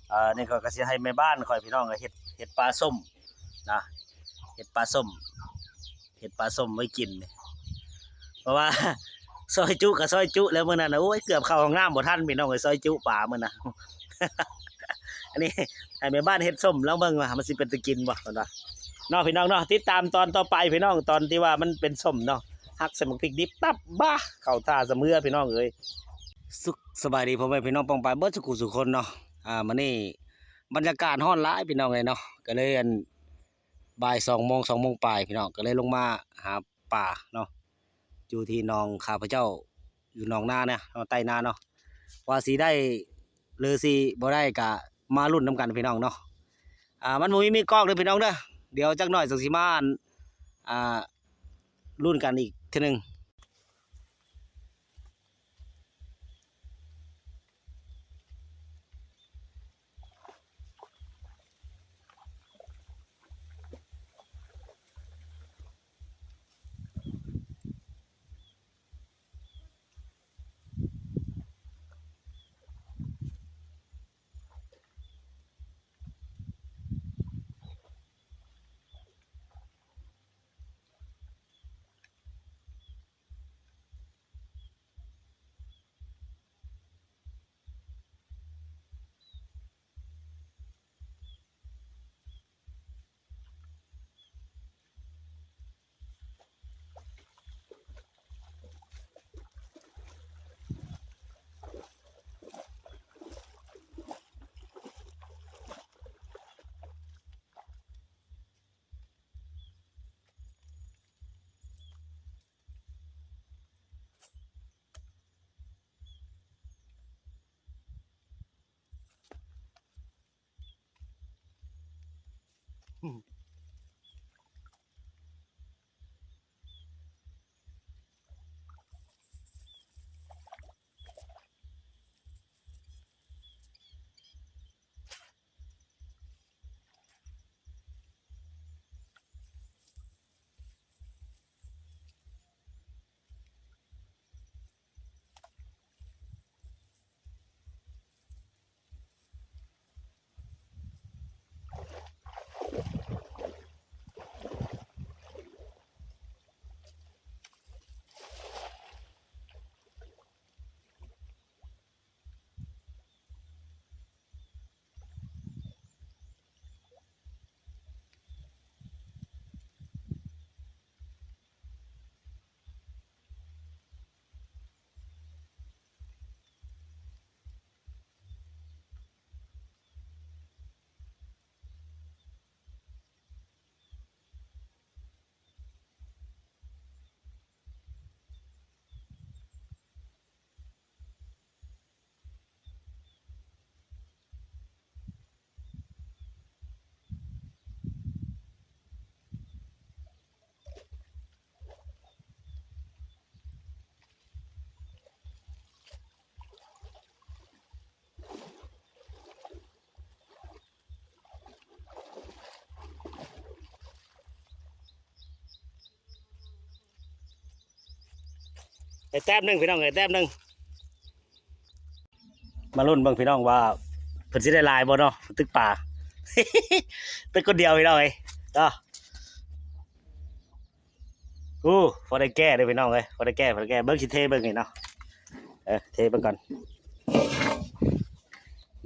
ເອີ ນີ້ຂ້ອຍກໍຊິໃຫ້ແມ່ບ້ານຂ້ອຍ ພີ່ນ້ອງເອີຍ ເຮັດ ເຮັດປາສົ້ມນະ ເຮັດປາສົ້ມ ເຮັດປາສົ້ມໄວ້ກິນ ເພາະວ່າ ຊອຍຈຸກໍຊອຍຈຸແລ້ວມື້ນັ້ນນະ ໂອ້ຍ ເກືອບເຂົ້າຫ້ອງນ້ຳບໍ່ທັນ ພີ່ນ້ອງເອີຍ ຊອຍຈຸປາມື້ນັ້ນ. ອັນນີ້ໃຫ້ແມ່ບ້ານເຮັດສົ້ມ ລອງເບິ່ງວ່າມັນຊິເປັນຕາກິນບໍ່ ເພິ່ນວ່າເນາະ ພີ່ນ້ອງເນາະ. ຕິດຕາມຕອນຕໍ່ໄປ ພີ່ນ້ອງ ຕອນທີ່ວ່າມັນເປັນສົ້ມເນາະ ຫັກໃສ່ໝາກພິກດິບຕັບ ບ້າ ເຂົ້າທ່າຊະເມືອ ພີ່ນ້ອງເອີຍ. ສຸກ ສະບາຍດີພໍ່ແມ່ພີ່ນ້ອງປ້ອງປາຍເບິດສູ່ຜູ້ສູ່ຄົນເນາະ. ອ່າ ມື້ນີ້ບັນຍາກາດຮ້ອນຫຼາຍ ພີ່ນ້ອງເອີຍເນາະ ກໍເລີຍ ອັນ ບ່າຍສອງໂມງ ສອງໂມງປາຍ ພີ່ນ້ອງ ກໍເລີຍລົງມາຫາປາເນາະ ຢູ່ທີ່ໜອງຂ້າພະເຈົ້າ ຢູ່ໜອງນາເນາະ ໃຕ້ນາເນາະ ວ່າຊິໄດ້ ຫຼືຊິບໍ່ໄດ້ ກະມາລຸ້ນນຳກັນ ພີ່ນ້ອງເນາະ. ອ່າ ມັນບໍ່ມີ ມີກ້ອງເດີ ພີ່ນ້ອງເດີ ດຽວຈັກໜ້ອຍຈັ່ງຊິມາ ອ່າ ລຸ້ນກັນອີກເທື່ອໜຶ່ງ. ໄດ້ແຕ້ມໜຶ່ງ ພີ່ນ້ອງເອີຍ ແຕ້ມໜຶ່ງ. ມາລຸ້ນເບິ່ງ ພີ່ນ້ອງ ວ່າເພິ່ນຊິໄດ້ຫຼາຍບໍ່ເນາະ ຕຶກປາ ຕຶກຄົນດຽວ ພີ່ນ້ອງເອີຍເນາະ. ໂອ້ ພໍໄດ້ແກ່ເດີພີ່ນ້ອງເອີຍ ພໍໄດ້ແກ່ ພໍໄດ້ແກ່. ເບິ່ງ ຊິເທເບິ່ງນີ້ເນາະ ເອີ ເທເບິ່ງກ່ອນ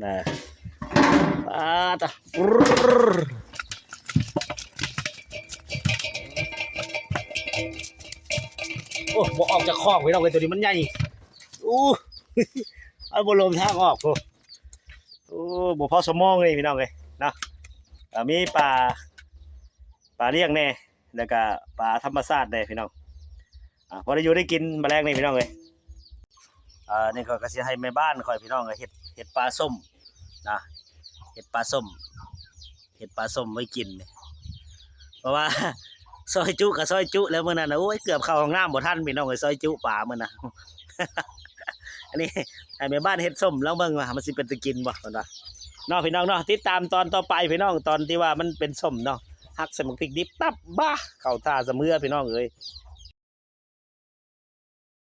ນະ. ປາດຕະ ໂອ້ ບໍ່ອອກຈາກຄອກພີ່ນ້ອງເອີຍ ໂຕນີ້ມັນໃຫຍ່. ໂອ້ ເອົາບໍ່ລົມທາງອອກພຸ້ນ. ໂອ້ ບໍ່ພໍຊົ່ວໂມງເລີຍພີ່ນ້ອງເອີຍເນາະ. ກໍມີປາ ປາລ້ຽງແດ່ ແລ້ວກະປາທຳມະຊາດແດ່ພີ່ນ້ອງ. ອ່າ ພໍໄດ້ຢູ່ໄດ້ກິນມາແລງນີ້ພີ່ນ້ອງເອີຍ. ອ່າ ນີ້ຂ້ອຍກໍຊິໃຫ້ແມ່ບ້ານຂ້ອຍພີ່ນ້ອງເອີຍ ເຮັດ ເຮັດປາສົ້ມນະ ເຮັດປາສົ້ມ ເຮັດປາສົ້ມໄວ້ກິນ ເພາະວ່າ ຊອຍຈຸກໍຊອຍຈຸແລ້ວມື້ນັ້ນນະ ໂອ້ຍ ເກືອບເຂົ້າຫ້ອງນ້ຳບໍ່ທັນ ພີ່ນ້ອງເອີຍ ຊອຍຈຸປາມື້ນັ້ນ. ອັນນີ້ໃຫ້ແມ່ບ້ານເຮັດສົ້ມ ລອງເບິ່ງວ່າມັນຊິເປັນຕາກິນບໍ່ ເພິ່ນວ່າເນາະ ພີ່ນ້ອງເນາະ. ຕິດຕາມຕອນຕໍ່ໄປ ພີ່ນ້ອງ ຕອນທີ່ວ່າມັນເປັນສົ້ມເນາະ ຫັກໃສ່ໝາກພິກດິບຕັບ ບ້າ ເຂົ້າທ່າຊະເມືອ ພີ່ນ້ອງເອີຍ.